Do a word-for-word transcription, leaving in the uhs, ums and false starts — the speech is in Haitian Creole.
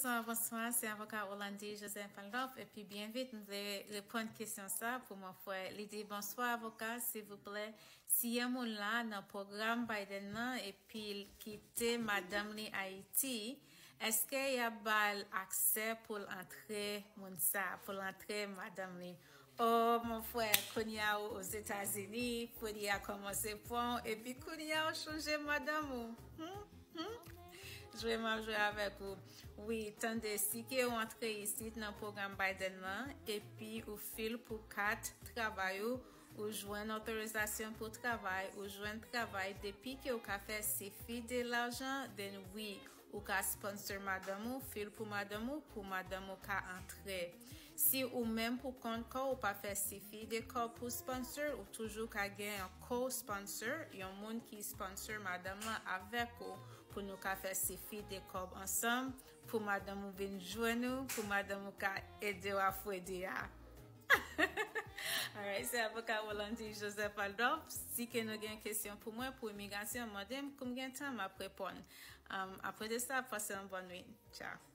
Bonswa, bonswa, se avoka Rolandi Joseph Aldorf, epi byen vit, m vle reponn kesyon sa pou mwen frè. Li di, bonswa avoka, silvouplè, si yon moun la nan pwogram Biden nan, epi l kite madanm li Ayiti, èske y ap ba l aksè pou l antre moun sa, pou l antre madanm li? Oh, mon frè, kounye a ou Ozetazini, fredi a kòmanse pran w, epi kounye a ou chanje madanm ou. Hmm? Hmm? Jwe m ap jwe avèk ou. Wi, tande, si ke ou antre isit nan pwogram Biden nan, epi ou fil pou kat travay ou, ou jwenn otorizasyon pou travay, ou jwenn travay, depi ke ou ka fè sifi de lajan, then wi, ou ka sponsor madanm ou, fil pou madanm ou, pou madanm ou ka antre. Si ou menm pou kont kò ou pa fè sifi de kòb pou sponsor, ou toujou ka gen yon co-sponsor, yon moun ki sponsor madanm lan avèk ou, pou nou ka fè sifi de kòb ansanm, pou madanm ou vin jwenn ou, pou madanm ou ka ede w a fredi a. Alright, se avoka Rolandi Joseph Aldorf. Si ke nou gen kesyon pou mwen pou imigrasyon, mande m, kou m gen tan, m ap reponn. Um, apre de sa, pase yon bòn nwit. Ciao.